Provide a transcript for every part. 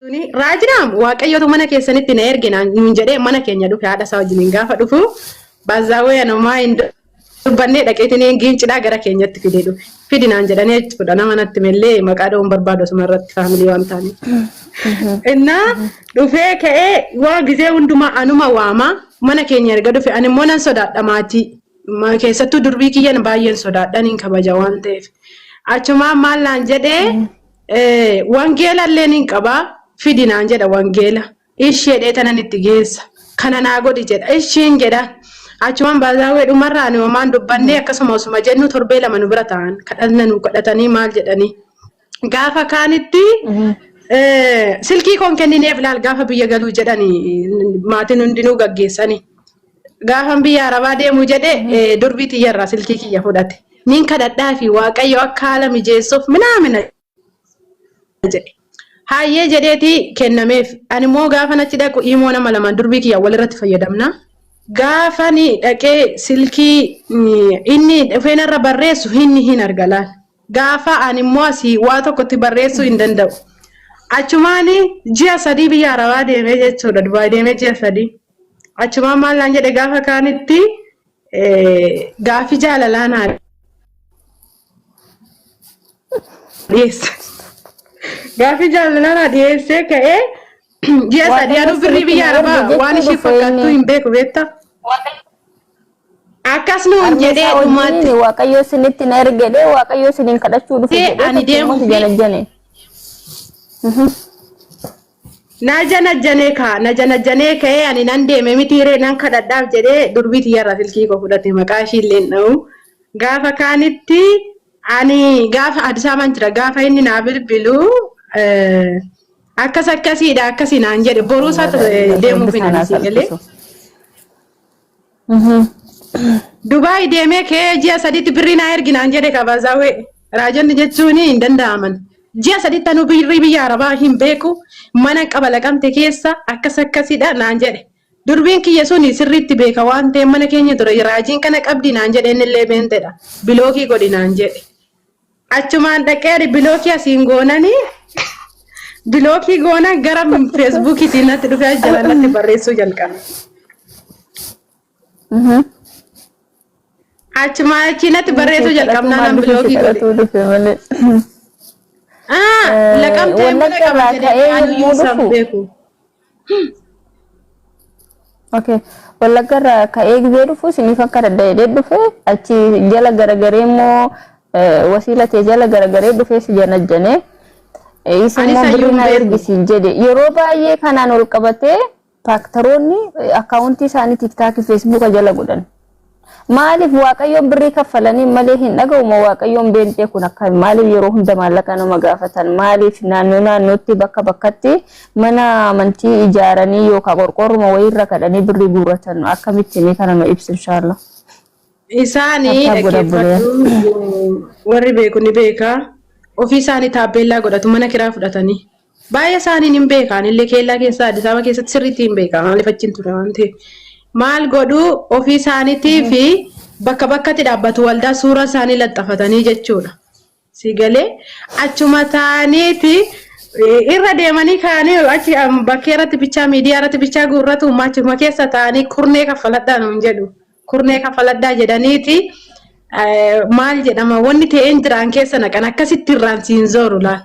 Suni raajinaam waaqayyotu mana keessanitti na erge naan nuun jedhee mana keenya dhufe haadha isaa wajjiniin gaafa dhufu bazaawee anumaa hin dubbannee dhaqeetiin giincidhaa gara keenyatti fidee dhufe. Fidi naan jedhanii jechuudha nama natti mellee maqaa dha'uun barbaadu asuma irratti faamilii waan ta'aniif. Innaa dhufee ka'ee waa gizee hundumaa anuma waama mana keenya erga dhufe ani immoo nan sodaadha maatii. Keessattuu durbii kiyyan baay'een sodaadhan hin kabaja waan ta'eef. Achumaan maal naan jedhee Wangeela illee nin qaba fidi naan jedha wangeela. Ishee jedhee tanan itti geessa. Kana naa godhi jedha. Ishiin jedha. Achumaan bazaawwee dhumarraa ani homaan dubbannee akkasuma osuma jennu torbee 2 nu bira ta'an kadhanna nu kadhatanii maal jedhanii. Gaafa kaanitti silkii koon kennineef laal gaafa biyya galuu jedhanii maatiin hundinuu gaggeessanii. Gaafan biyya Arabaa deemu jedhe durbii tiyyarraa silkii kiyya fudhate. Nin kadhadhaa fi Waaqayyo akka haala mijeessuuf minaamina jedhe. Hayyee jedheeti kennameef. Ani immoo gaafan achi dhaqu imoo nama lamaan durbii kiyya walirratti fayyadamna. Gaafani dhaqee silkii inni dhufee narra barreessu inni hin arga laal. Gaafa ani immoo asii waa tokkotti barreessuu hin danda'u. Achumaan ji'a 3 biyya Arabaa deemee jechuudha. Dubaay deemee ji'a 3. Achumaan maal naan jedhe gaafa kaanitti gaaffii jaalalaa naa dhiyeesse. Gaaffii jaalalaa naa dhiyeessee ka'ee ji'a 3 anuu Waaqayyo birrii sirriitti biyya na erge Arabaa waan jechuu ishii dhufe fakkaattuu inni. hin beeku beektaa? Akkas nuun Harmee jedhee isaa dhumaatti wajjiniin Waaqayyo isinitti na erge jedhee Waaqayyo isiniin kadhachuu dhufe jedhee ani tokko immoo deemuu si fi janajjane. Na janajjanee kaa na janajjanee ka'ee ani nan deeme mitiiree nan kadhadhaaf jedhee durbii tiyyarraa silkii koo fudhate maqaa ishii illee hin dha'u. Gaafa kaanitti ani gaafa Addis Ababaan jira gaafa inni naa bilbilu akkas akkasiidha akkasii naan jedhe boruu isaa Rabbi deemuuf hin isaan haa ani sii galee. salphisu. Dubaay deemee ka'ee ji'a sadiitti birrii naa ergi naan jedhe kabazaawee. Raajonni jechuun hin danda'aman. Ji'a sadiitti anuu birrii biyya Arabaa hin beeku mana qaba laqamte keessa akkas akkasidha naan jedhe. Durbiin kiyya suni sirriitti beeka waan ta'eef mana keenya ture raajiin kana qabdi naan jedhe innillee beentedha. Bilookii godhi naan jedhe. Achumaan dhaqee ani bilookii asiin goonanii bilookii goonan gara feesbuukiitiin natti dhufee jala natti barreessuu jalqabe. Achumaan achii natti barreessuu Kadhatuu jalqabnaan maal an dhufe si bilookii godhe. kadhatuu dhufe malee. Ah, laqamtee mana Wallagga qaba irraa jedhee ka'ee anuyyuu yommuu isaan dhufu beeku. Okay. Wallagga irraa ka'ee gizee dhufu isiniif akka dadda'ee dhufe achi jala garagaree immoo wasiila tee jala garagaree dhufee si janajjane. Isin Anis immoo hayyuu birrii hin naa beeku. ergi siin jedhe. Yeroo baay'ee kanaan ol qabatee paaktaroonni akkaawuntii isaanii tiktaakii feesbuuka jala godhan. Maaliif Waaqayyoon birrii kaffalanii malee hin dhaga'u moo Waaqayyoon beenxee kun akkami? Maaliif yeroo hunda maallaqa nama gaafatan? Maaliif naannoo naannootti bakka bakkatti mana amantii ijaaranii yookaan qorqoorruma wayiirra kadhanii birrii guurratan? Akkamitti mee kana nu ibsi inshaallah. Isaani Tap tap godha obboleeyyan. dhaggeeffadhu warri beeku ni beeka. Ofii isaanii taabbeellaa godhatu mana kiraa fudhatanii. Baay'ee isaaniin hin beeka. Anillee keellaa keessa Addis Ababa keessatti sirriitti hin beeka. Maaliif achiin ture waan ta'eef. Maal godhu ofii isaaniitii fi bakka bakkatti dhaabbatu waldaa suuraa isaanii laxxafatanii jechuudha. Si galee achuma taa'aniiti irra deemanii kaanii achi bakkee irratti bichaa miidiyaa irratti bichaa guurratu achuma keessa taa'anii kurnee kaffaladhaa nuun jedhu. Kurnee kaffaladhaa jedhaniiti maal jedhama wanni ta'een jiraan keessa naqan akkasitti irraan siin zooru laal.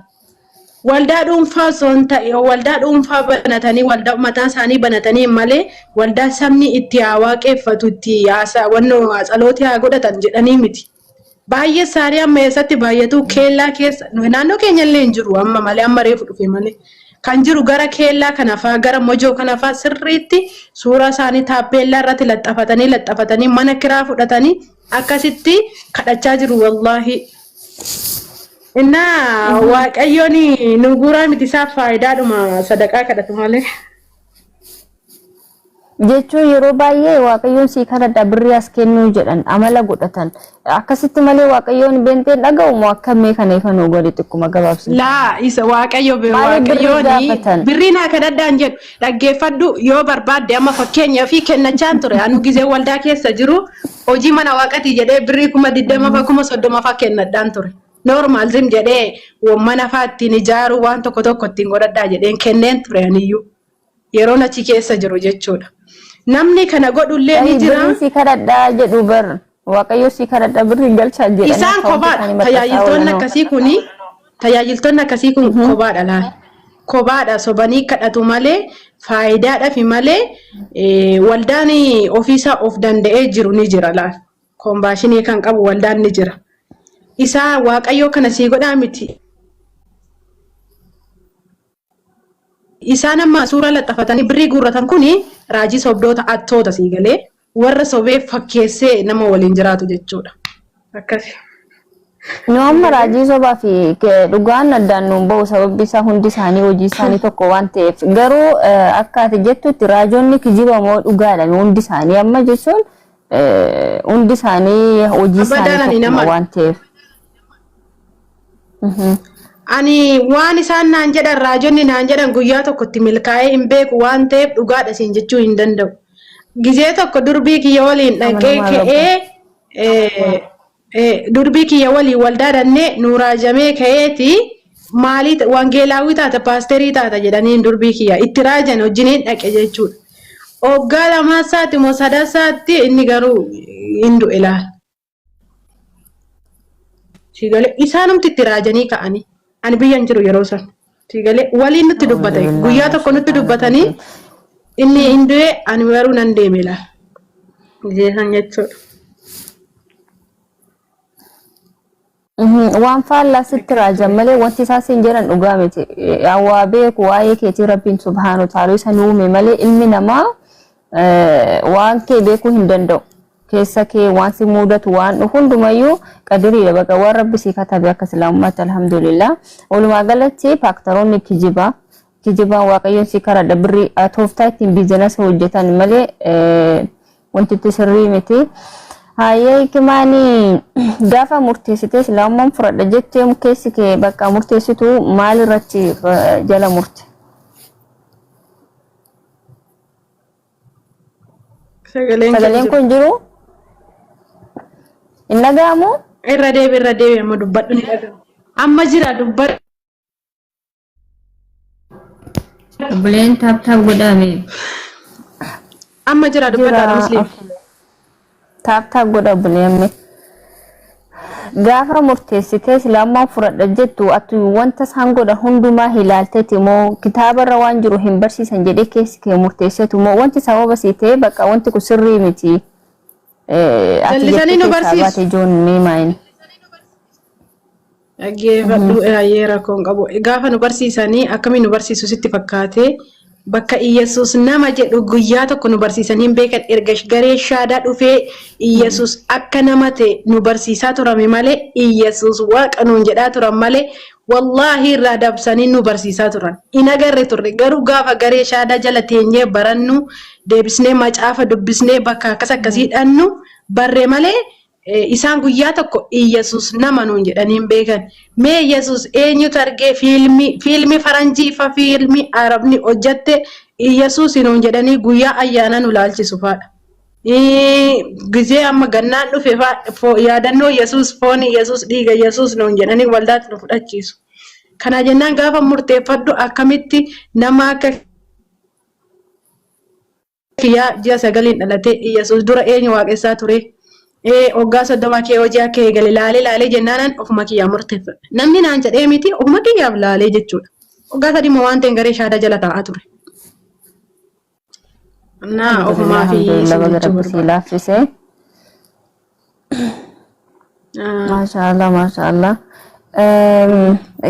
Waldaa dhuunfaa osoo hin ta'e waldaa dhuunfaa banatanii waldaa mataa isaanii banatanii malee waldaa sabni itti haa waaqeffatu itti haasaa wannoo tsalootii haa godhatan jedhanii miti. Baay'ee isaanii amma eessatti baay'atu keellaa keessa naannoo keenya illee hin jiru amma malee amma reefu dhufe malee. Kan jiru gara keellaa kana faa gara mojoo kana faa sirriitti suuraa isaanii taappeellaa irratti laxxafatanii laxxafatanii mana kiraa fudhatanii akkasitti kadhachaa jiru wallaahi. Innaa Waaqayyoon nu guuraa miti isaaf faayidaadhuma sadaqaa kadhatu malee. Jechuun yeroo baay'ee Waaqayyoon sii kadhadha birrii as kennuu jedhan amala godhatan. Akkasitti malee Waaqayyoon beenxeen dhaga'u moo akka mee kana ifa nuu godhi xiqquma gabaabsi. Laa isa Waaqayyo Maaliif birrii Waaqayyoon gaafatan? birrii naa kadhadhaan jedhu dhaggeeffadhu yoo barbaadde amma fakkeenyaa fi kennachaan ture anu gizee waldaa keessa jiru hojii mana waaqatii jedhee birrii 20,000 fa 30,000 fa kennadhaan ture. Normal zim jedhee mana fa'aa ittiin ijaaruu waan tokko tokko ittiin godhadhaa jedheen kenneen ture aniyyuu. Yeroon achi keessa jiru jechuudha. Namni kana godhullee ni jira. Birrii si kadhadhaa jedhu bar Waaqayyo si kadhadhaa birrii galchaa jedhanii Isaan akkaawuntii kophaadha. isaanii maxxansaa Tajaajiltoonni oolanoo. akkasii kuni tajaajiltoonni akkasii kun kophaadha laal. Kophaadha sobanii kadhatu malee faayidaadhafi malee waldaan ofiisaa of danda'ee jiru ni jira laal. Koombaashinii kan qabu waldaan ni jira. Isaa Waaqayyoo kana sii godhaa miti. Isaan amma suuraa laxafatanii birrii guurratan kuni raajii sobdoota attoota sii galee warra sobee fakkeessee nama waliin jiraatu jechuudha. Akkasi. Nu amma raajii sobaa fi dhugaan addaan nuun bahu sababbi isaa hundi isaanii hojii isaanii tokko waan ta'eef garuu akka ati jettutti raajonni kijiba moo dhugaadha hundi isaanii amma jechuun hundi isaanii hojii isaanii Abadaan ani tokkuma nama waan ta'eef. Ani waan isaan naan jedhan raajonni naan jedhan guyyaa tokkotti milkaa'ee hin beeku waan ta'eef dhugaadha siin jechuu hin danda'u. Gizee tokko durbii kiyya waliin dhaqee Amanamaa Rabbi. ka'ee durbii kiyya waliin waldaa dhannee nu raajamee ka'eeti maalii wangeelaawwii taata paasterii taata jedhaniin durbii kiyya itti raajan wajjiniin dhaqe jechuudha. Waggaa lamaasaatti moo sadassaatti inni garuu hin du'e laal. Siigalee isaanumti itti raajanii ka'anii. Ani biyya hin jiru yeroo san. Siigalee waliin nutti dubbatan. Guyyaa tokko nutti dubbatanii inni hin du'e ani garuu nan deeme laal. Jeesan jechuudha. Waan faallaa sitti raajan malee wanti isaan siin jedhan dhugaa miti. Waa beeku waa'ee keetii Rabbiin subhaanahu ta'ala isa nu uume malee ilmi namaa waan kee beekuu hin danda'u. Keessa kee waan si muudatu waan dhufu hundumayyuu qadiriidha baqa waan Rabbi sii katabe akka islaamummaatti alhamdulillah. Walumaa galatti paaktaroonni kijibaa kijibaan waaqayyoon si karadha birrii tooftaa ittiin biizinasa hojjetan malee wanti itti sirrii miti. Hayyee hikimaanii gaafa murteessitee islaamummaan fudhadha jettee keessi kee bakka murteessitu maal irratti jala murte? Sagaleen kee Sagaleen jiru. kun jiru? Hin dhaga'amu? Irra deebi irra deebi amma dubbadhu ni dhaga'ama. Amma jira dubbadhu. Obboleen taap taap godhaame. Amma jira Jira. dubbadhaadha musliim. Taap taap godha obboleeyyan. Gaafa murteessitee islaamummaa fudhadha jettu ati wanta isaan godhan hundumaa ilaalteeti moo kitaabarra waan jiru hin barsiisan jedhee keessi kee murteesseetu moo wanti sababa sii ta'e bakka wanti kun sirrii miti ati Jallisanii jettee nu keessaa barsiisu. baate ijoon mee maayin. Dhaggeeffadhu baay'ee rakkoo hin qabu. Gaafa nu barsiisanii akkamiin nu barsiisu sitti fakkaate bakka Iyyasuus nama jedhu guyyaa tokko nu barsiisanii hin beekan erga garee shaadaa dhufee Iyyasuus akka nama ta'e nu barsiisaa turame malee Iyyasuus waaqa nuun jedhaa turan malee wallaahi irraa dabsanii nu barsiisaa turan. Hin agarre turre garuu gaafa garee shaadaa jala teenyee barannu deebisnee macaafa dubbisnee bakka akkas akkasii dhannu barre malee Isaan guyyaa tokko Iyyasuus nama nuun jedhanii hin beekan. Mee Iyyasuus eenyutu argee fiilmii fiilmii faranjii fa fiilmii arabni hojjatte Iyyasuus nuun jedhanii guyyaa ayyaana nu laalchisu faadha. Gizee amma gannaan dhufe faa yaadannoo Iyyasuus foon Iyyasuus dhiiga Iyyasuus nuun jedhanii waldaatti nu fudhachiisu. Kana jennaan gaafa murteeffadhu akkamitti nama akka kiyyaa ji'a sagaliin dhalatee Iyyasuus dura eenyu waaqessaa ture? Ee waggaa 30 kee hojii akka eegale laalee laalee jennaanan ofuma kiyyaa murteeffadhe. Namni naan jedhee miti ofuma kiyyaaf laalee jechuudha. Waggaa 3 immoo waan ta'een garee shaadaa jala taa'aa ture. Naa Alhamdulillah ofumaa fi alhamdulillah isin baga jechuu rabbi sii barbaada. laaffise. Maashaallah maashaallah.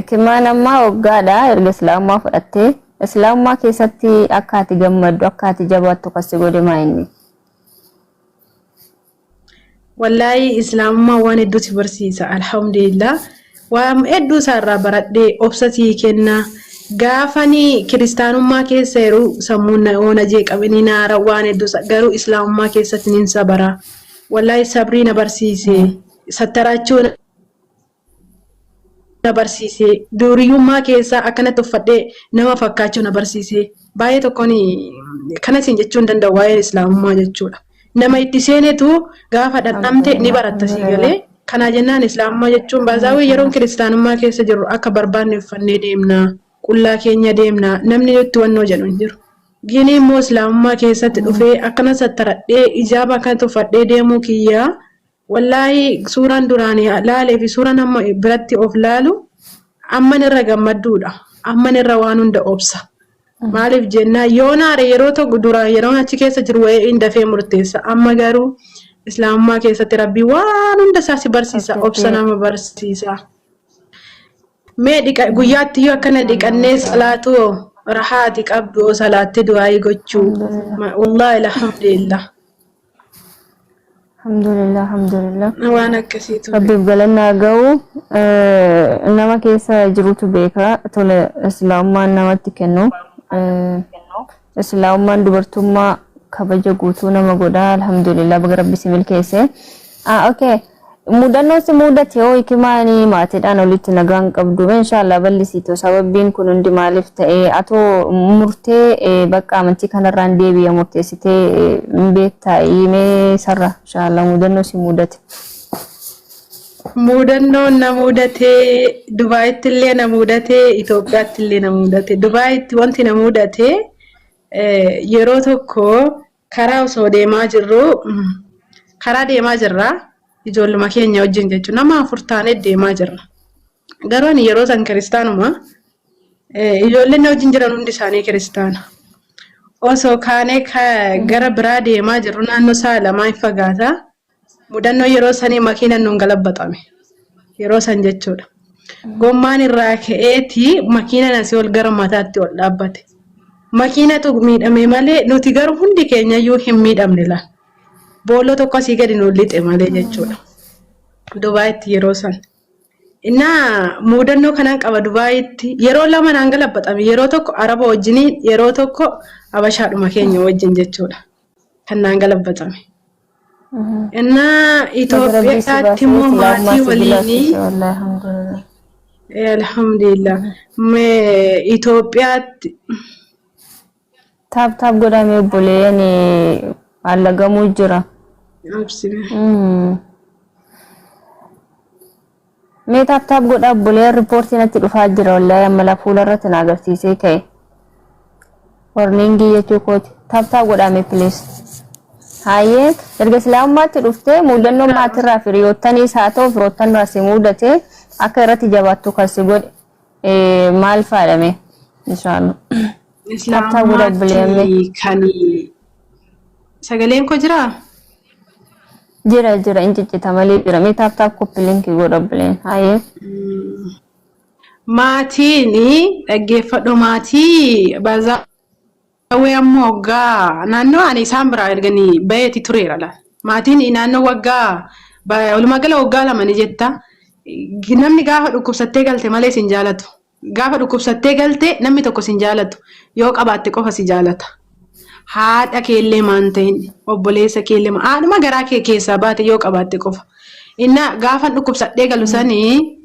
Kimaan ammaa waggaadha erga islaamummaa fudhattee islaamummaa keessatti akka ati gammaddu akka ati jabaattu kan si godhe maa inni? Wallaahi islaamummaa waan hedduu si barsiisa alhamdulillah waan hedduu isaa irraa baradhee obsa sii kenna gaafani kiristaanummaa keessa yeroo sammuun na oona jeeqamanii naara waan hedduu garuu islaamummaa keessatti nin sabara wallaahi sabrii na barsiise sattarachuu na barsiise duuriyyummaa keessaa akkanatti uffadhee nama fakkaachuu na barsiise baay'ee tokkoon kana isin jechuu hin danda'u waa'ee islaamummaa jechuudha. Nama itti seenetu gaafa dhandhamte ni baratta sii galee. Kanaa jennaan islaamummaa jechuun baazaawii yeroon kiristaanummaa keessa jirru akka barbaanne uffannee deemna. Qullaa keenya deemna. Namni nutti wannoo jedhu hin jiru. Gini immoo islaamummaa keessatti dhufee akkana sattaradhee ijaaba akkana uffadhee deemuu kiyyaa wallaahi suuraan duraanii laalee fi suuraan amma biratti of laalu amman irra gammadduudha. Amman irra waan hunda obsa. Maaliif jennaan yoo naare yeroo tokko duraan yeroon achi keessa jiru wayii hin dafee murteessa. Amma garuu islaamummaa keessatti rabbii waan hunda isaa si barsiisa. Obsa nama barsiisa. Mee dhiqa guyyaatti yoo akkana dhiqannee salaatu rahaati qabdu oo salaattee du'aayii gochuu. Wallaahi alhamdulillah. Alhamdulillah, alhamdulillah. Waan akkasiitu. Rabbiif galannaa ga'u nama keessa jirutu beeka tola islaamummaan namatti kennu. Islaamummaan dubartummaa kabaja guutuu nama godha. Alhamdulillah, baga rabbi si milkeesse. Ah, okay. Mudannoo si mudate hoo hikimaanii maatiidhaan olitti nagaan qabdu. Inshaallah bal'isiitu sababbiin kun hundi maaliif ta'e atoo murtee bakka amantii kanarraan deebi'a murteessitee hin beektaa mee sarra inshaallah mudannoo si mudate. Mudannoon na mudatee Dubaayitti illee na mudatee Itoophiyaatti illee na mudate. Dubaayitti wanti na mudate yeroo tokko karaa osoo deemaa jirru, karaa deemaa jirra ijoolluma keenya wajjin jechuun nama 4 taanee deemaa jirra. Garuu ani yeroo san kiristaanuma, ijoolleen na wajjin jiran hundi isaanii kiristaana. Osoo kaanee gara biraa deemaa jirru naannoo sa'a 2 hin fagaata. Mudannoo yeroo sanii makiinaan nuun galabbaxame. Yeroo san jechuudha. Gommaan irraa ka'eeti makiinaan asii ol gara mataatti ol dhaabbate. Makiinatu miidhame malee nuti garuu hundi keenyayyuu hin miidhamne laal. Boolloo tokko asii gadi nuun lixe malee jechuudha. Dubaayitti yeroo san. Innaa mudannoo kanaan qaba Dubaayitti yeroo lama naan galabbaxame, yeroo tokko Araba wajjiniin, yeroo tokko Abashaadhuma keenya wajjin jechuudha. Kan naan galabbaxame. Innaa Itoophiyaatti immoo maatii waliinii. Alhamdulillah. Itoophiyaatti. Tap tap godhamee obboleeyyan allagamuu jira. Mee tap tap godhaa obboleeyyan, riippoortii natti dhufaa jira wallaahi, amma la fuula irratti na agarsiisee ka'e. Warningii jechuu kooti. Tap tap godhaa mee please. Hayyee, erga islaamummaatti dhuftee mudannoo maatirraa firiyoottaniis haa ta'u firoottanirraa si mudate akka irratti jabaattu kan si godhe maal faadhame? Inshaallah. Tap tap godhaa obboleeyyan mee. Islaamummaatti kan sagaleen koo jiraa? Jira jira, in ciccita malee jira. Mee tap tap copy link godha obboleeyyan. Hayyee. Maatiin dhaggeeffadhu, maatii bazaawwee ammoo waggaa naannoo ani isaan biraa erganii baheeti tureera laal. Maatiin naannoo waggaa walumaa gala waggaa 2 ni jetta. Namni gaafa dhukkubsattee galte malee sin jaalatu. Gaafa dhukkubsattee galte namni tokko sin jaalatu. Yoo qabaatte qofa si jaalata. Haadha keellee maan ta'in, obboleessa keellee haadhuma garaa kee keessaa baate yoo qabaatte qofa. Innaa gaafa dhukkubsadhee galu sanii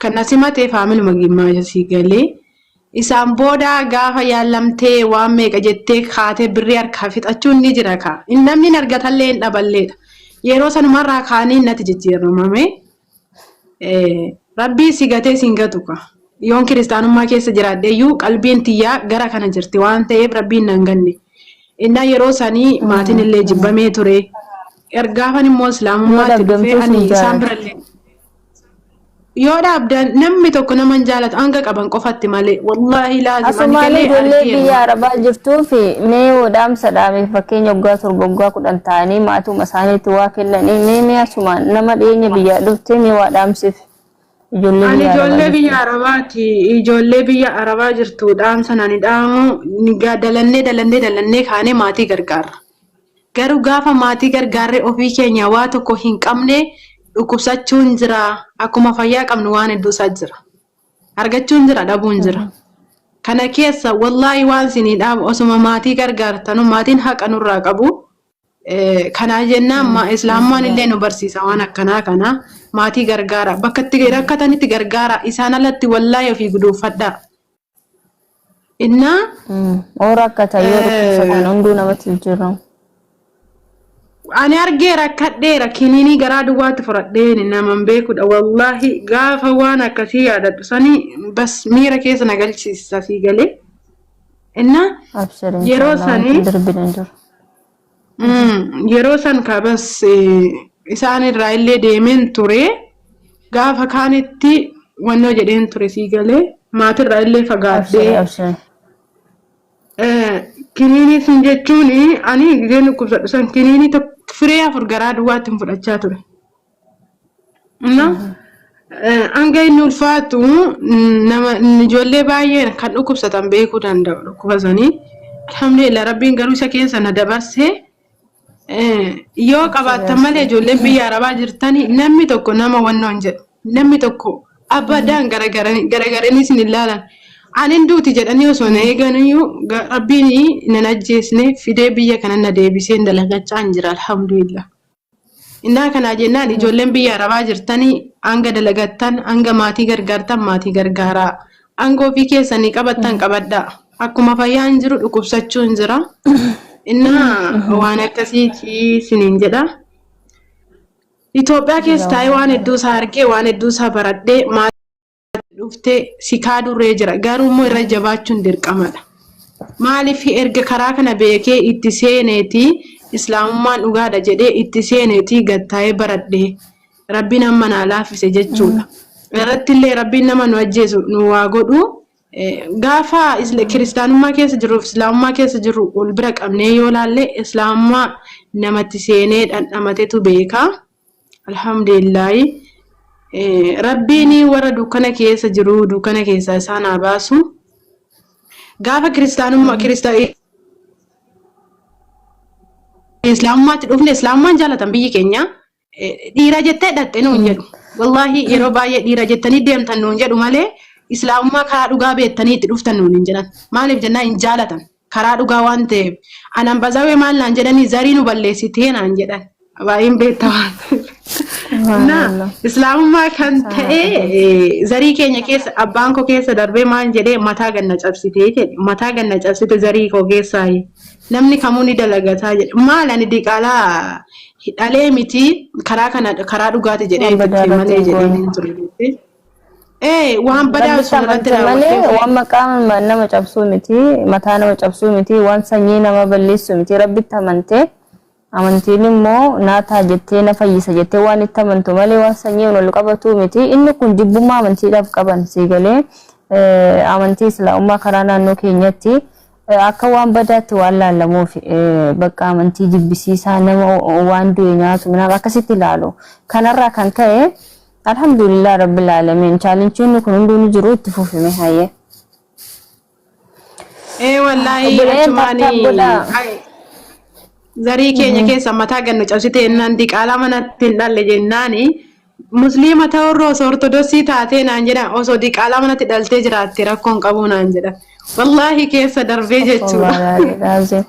kan na simate faamiluma gimmaasha sii galee. Isaan booda gaafa yaallamtee waan meeqa jettee kaatee birrii harkaa fixachuun ni jira kaa. Namni hin argatallee hin dhaballeedha. Yeroo sanumarraa kaanii natti jijjiiramame. Rabbii si gatee si hin gatu kaa. Yoon kiristaanummaa keessa jiraadhe iyyuu qalbiin tiyyaa gara kana jirti waan ta'eef rabbiin nan ganne. Innaa yeroo sanii maatiin illee jibbamee ture. Ergaafan immoo islaamummaatti dhufee ani isaan birallee. Yoo dhaabdan namni tokko nama hin jaalatu hanga qaban qofatti malee, wallaahi laazim ani Asumaalee galee ijoollee argeera. Biyya Arabaa jirtuu fi mee dhaamsa dhaame, fakkeenya waggaa 7, waggaa 10 ta'anii maatuma isaaniitti waa kennanii, mee asumaan nama dhiyeenya biyyaa dhuftee mee waa dhaamsiif ijoollee Ani biyya Arabaa ijoollee jirtu. Biyya Arabaati. Ijoollee biyya Arabaa jirtu dhaamsa ani dhaamu dalannee dalannee dalannee kaanee maatii gargaarra. Garuu gaafa maatii gargaarree ofii keenya waa tokko hin qabne dhukkubsachuun jira. Akkuma fayyaa qabnu waan hedduu isaa jira. Argachuun jira, dhabuun jira. Kana keessa wallaahi waan isinii dhaamu osuma maatii gargaartanu maatiin haqa nurraa qabu. Kanaa jennaan islaamummaan illee nu barsiisa waan akkanaa kana, maatii gargaara. Bakka itti rakkatanitti gargaara. Isaan alatti wallaahi ofii guduunfadhaa. Innaa Oo rakkata yoo dhukkubsatan hunduu namatti jijjiiramu. Ani argee rakkadheera kiniinii garaa duwwaatti fudhadheen naman beekudha. Wallaahi gaafa waan akkasii yaadadhu sanii bas miira keessa na galchiisa sii galee. Inna Abshir yeroo inshallah wanti sanii darbine hin jiru. Yeroo san ka bas isaan irraa illee deemeen ture. Gaafa kaanitti wannoo jedheen ture sii galee maatirraa illee Abshir fagaadhee. abshir. Kiniinii sun jechuun ani gizeen dhukkubsadhu san kiniinii tokko firee afur garaa duwwaatti hin fudhachaa ture. Na hanga inni ulfaatu nama ijoollee baay'een kan dhukkubsatan beekuu danda'u dhukkuba sanii. Alhamdulillah rabbiin garuu isa keessa na dabarse. Yoo qabaattan malee ijoolleen biyya arabaa jirtanii namni tokko nama wannoo hin jedhu. Namni tokko abadaan garagaranii isin hin laalan. Anin duuti jedhanii osoo na eeganiyyuu rabbiin nan ajjeesne fidee biyya kana na deebisee dalagachaa hin jira alhamdulillah. Innaa kanaa jennaan ijoolleen biyya arabaa jirtanii hanga dalagattan hanga maatii gargaartan maatii gargaaraa. Hanga ofii keessanii qabattan qabadhaa. Akkuma fayyaan jiru dhukkubsachuun jira. Innaa waan akkasiiti isiniin jedha. Itoophiyaa keessa taa'ee waan hedduu isaa argee waan hedduu isaa baradhee maatii dhuftee si kaadurree jira. Garuu immoo irra jabaachuun dirqamadha. Maaliif erga karaa kana beekee itti seeneeti islaamummaan dhugaadha jedhee itti seeneeti gattaa'ee baradhee rabbiin amma naa laaffise jechuudha. Irratti illee rabbiin nama nu ajjeesu nu waa godhu. Gaafa kiristaanummaa keessa jirruuf islaamummaa keessa jirru wal bira qabnee yoo laalle islaamummaa namatti seenee dhandhamatetu beeka. Alhamdulillaahi. Rabbiin warra dukkana keessa jiru dukkana keessaa isaan haa baasu. Gaafa kiristaanummaa islaamummaatti dhufne islaamummaan jaalatan biyyi keenya. Dhiira jettee dhatte nuun jedhu. Wallaahi yeroo baay'ee dhiira jettanii deemtan nuun jedhu malee islaamummaa karaa dhugaa beektanii itti dhuftan nuun hin jedhan. Maaliif jennaan hin jaalatan. Karaa dhugaa waan ta'eef. Anan bazawee maal naan jedhanii zarii nu balleessitee naan jedhan. Baay'een beekta waan ta'eef. Na islaamummaa kan ta'e zarii keenya keessa abbaan koo keessa darbee maal jedhee mataa ganna cabsitee jedhe. Mataa ganna cabsite zarii koo keessaa. Namni kamuu ni dalagataa jedhe. Maal ani diqaalaa dhalee miti karaa kana karaa dhugaati jedhee Waan badaa itti irratti malee hin jedhee goone. hin ture jettee. Ee waan badaa Rabbitti sun irratti amante malee raawwattee waan maqaa nama cabsuu miti, mataa nama cabsuu miti, waan sanyii nama balleessu miti. Rabbitti amante amantiin immoo naa ta'a jettee na fayyisa jettee waan itti amantu malee waan sanyii wal qabatu miti. Inni kun jibbummaa amantiidhaaf qaban sii galee amantii islaamummaa karaa naannoo keenyatti akka waan badaatti waan laallamuuf bakka amantii jibbisiisaa nama waan du'e nyaatu minaaf akkasitti ilaalu. Kanarraa kan ka'e alhamdulillah rabbil aalamiin challenge-iin kun hunduu ni jiru itti fufime hayyee. Ee wallaahi Obboleeyyan tap tap achumaanii godhaa. Zarii keenya keessa mataa gannu cabsite jennaan diqaalaa manatti hin dhalle jennaani musliima ta'urra osoo ortodoksii taatee naan jedhan osoo diqaalaa manatti dhaltee jiraatte rakkoon qabu naan jedhan. Wallaahi keessa darbee jechuudha. Astaghfirullah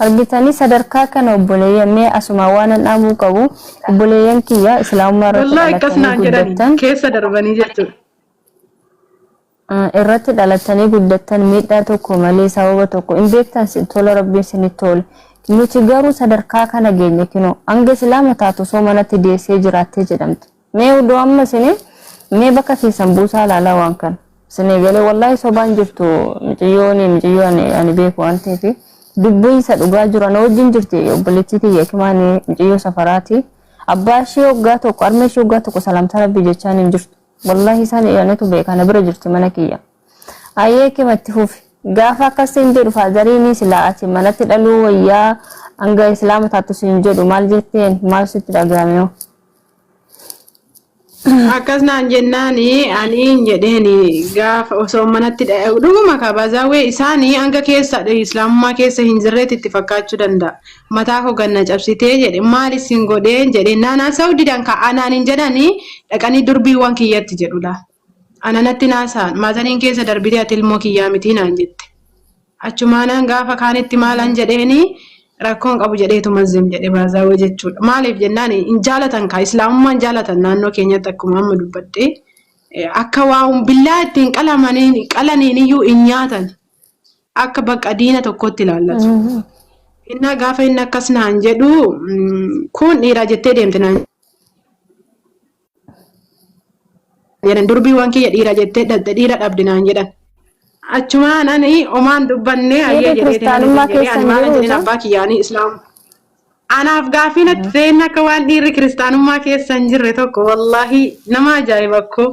Argitanii sadarkaa kana obboleeyyan mee asuma waan an dhaamuu qabu obboleeyyan kiyya islaamummaa irratti Wallaahi akkas dhalatanii naan jedhani guddattan keessa darbanii jechuudha. Irratti dhalatanii guddattan miidhaa tokko malee sababa tokko hin beektan tola rabbiin isinitti tole. Nuti garuu sadarkaa kana geenye kinoo hanga islaama taatu osoo manatti deessee jiraattee jedhamte. Mee odoo amma isini mee bakka keessan buusaa ilaalaa waan kana. Isinii galee wallaahi sobaan jirtu miciyyoon miciyyoo ani beeku waan ta'eef dubbii isa dhugaa jiru ana wajjin jirti obboleettii tiyya kimaan miciyyoo safaraati. Abbaa ishee waggaa tokko harmee ishee waggaa tokko salaamtaa rabbii jechaan hin jirtu. Wallaahi isaan anatu beeka ana bira jirti mana kiyya. Ayyee kima itti fufi. Gaafa akkas siin jedhu faazariin silaa ati manatti dhaluu wayyaa hanga islaama taatu siin jedhu maal jetteen maal sitti dhaga'ame hoo? Akkas naan jennaani ani hin jedheeni gaafa osoo manatti dhuguma kabazaawee isaanii hanga keessa islaamummaa keessa hin jirreetti itti fakkaachuu danda'a. Mataa koo ganna cabsitee jedhe maal isin godhee jedhe naanaa saawudiidhaan ka anaan hin jedhanii dhaqanii durbiiwwan kiyyatti jedhudha. Ananatti naasa'an maataniin keessa darbitee ati ilmoo kiyyaa mitii naan jette. Achumaanaan gaafa kaanitti maalan jedheeni rakkoon qabu jedheetu mazzim jedhe baazaawee jechuudha. Maaliif jennaan hin jaalatan kaa islaamummaan jaalatan naannoo keenyatti akkuma amma dubbadhe akka waa billaa ittiin qalamaniin qalaniin iyyuu hin nyaatan akka bakka diina tokkotti ilaallatu. Innaa gaafa inni akkas naan jedhu kun dhiira jettee deemte naan jedhan durbiiwwan kiyya dhiira jettee dhabde dhiira dhabde naan jedhan. Achumaan ani omaan dubbanne hayyee Dhiirri jedheetiin ani kiristaanummaa jedhee keessa ani hin maalan jiru jedheen isa? abbaa kiyyaanii islaam. Anaaf gaafii natti ta'een akka waan dhiirri kiristaanummaa keessa hin jirre tokko wallaahi nama ajaa'iba akkoo.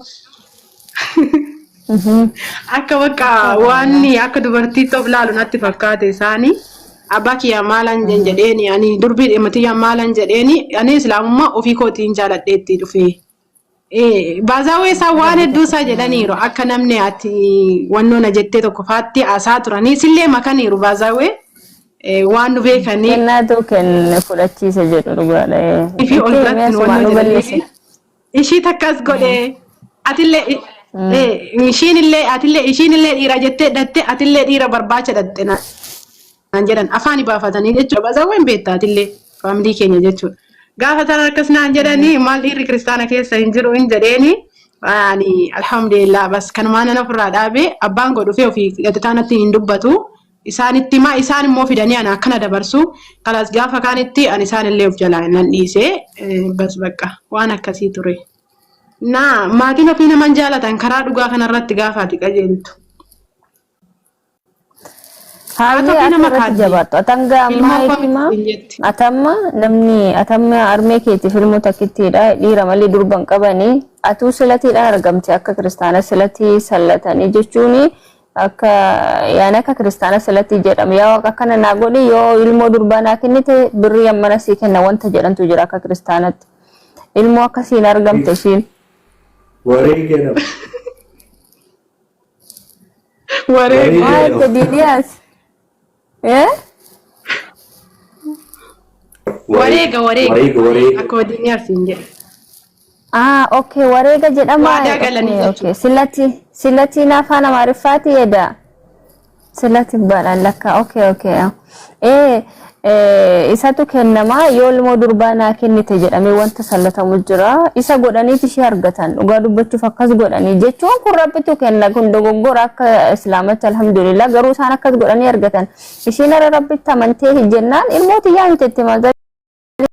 Akka bakka waan akka dubartiitti of laalu natti fakkaate isaanii. Abbaa kiyyaa maalan jedheeni ani durbii dhimmatiyyaa maalan jedheeni ani islaamummaa ofii kootiin jaaladheetti dhufe. Baazaawwee isaa waan hedduu isaa jedhaniiru akka namni ati wannoo na jettee tokko faatti haasaa turanii sillee makaniiru baazaawwee waan nu beekanii Kennaatu kenne fudhachiise jedhu dhugaadha. fi ol Itti biratti himee nu asumaan wannoo nu balleesse. jedhanii ishii takkas godhe atillee ishiin illee atillee ishiin illee dhiira jettee dhatte atillee dhiira barbaacha dhatte naan jedhan afaani baafatanii jechuudha. Baazaawween beektaa atillee faamilii keenya jechuudha. Gaafa tana akkas naan jedhanii maal dhiirri kiristaana keessa hin jiru hin jedheeni ani alhamdulillah bas kanumaan nan ofirraa dhaabe abbaan koo dhufee ofii gaxitaanatti hin dubbatu. Isaanitti himaa isaan immoo fidanii ana akkana dabarsu kalaas gaafa kaanitti ani isaan illee of jalaa nan dhiise bas bakka waan akkasii ture. Naa maatiin ofii naman jaalatan karaa dhugaa kanarratti gaafa ati qajeeltu. Haati Hayyee ofii ati nama irratti kaaddi. jabaattu. Atanga ammaa Ilmoo koo himaa miti jetti. atamma namni atamma armee keetiif ilmoo takkittiidha dhiira malee durban qabanii atuu silatiidhaan argamte akka kiristaana silatii sallatanii jechuuni akka yaani akka kiristaana silatii jedhamu yaa waaqa akkana naa godhi yoo ilmoo durbaa naa kennite birrii ammana sii kenna wanta jedhantu jira akka kiristaanatti ilmoo akkasiin argamte ishiin. Wareega nama. Wareega. Wareega Maal jedhama. didiyaas? Eh? Wareega wareega. Wareega wareega. Akka wadiin arsiin jedhe. Ah, okay, wareega jedhama. Waadaa galanii Okay, jechuudha. okay. Silati, silatiin afaan Amaariffaati jedha. Silati baadhaan lakka. Okay, okay. Eh, eh, isatu kennama yoo ilmoo durbaa naa kennite jedhamee wanta sallatamu jira. Isa godhaniit ishee argatan. Dhugaa dubbachuuf akkas godhanii jechuun kun rabbitu kenna kun dogoggora akka islaamatti alhamdulillah garuu isaan akkas godhanii argatan. Ishiin ara rabbitti amantee jennaan ilmoo tiyyaa miti itti maal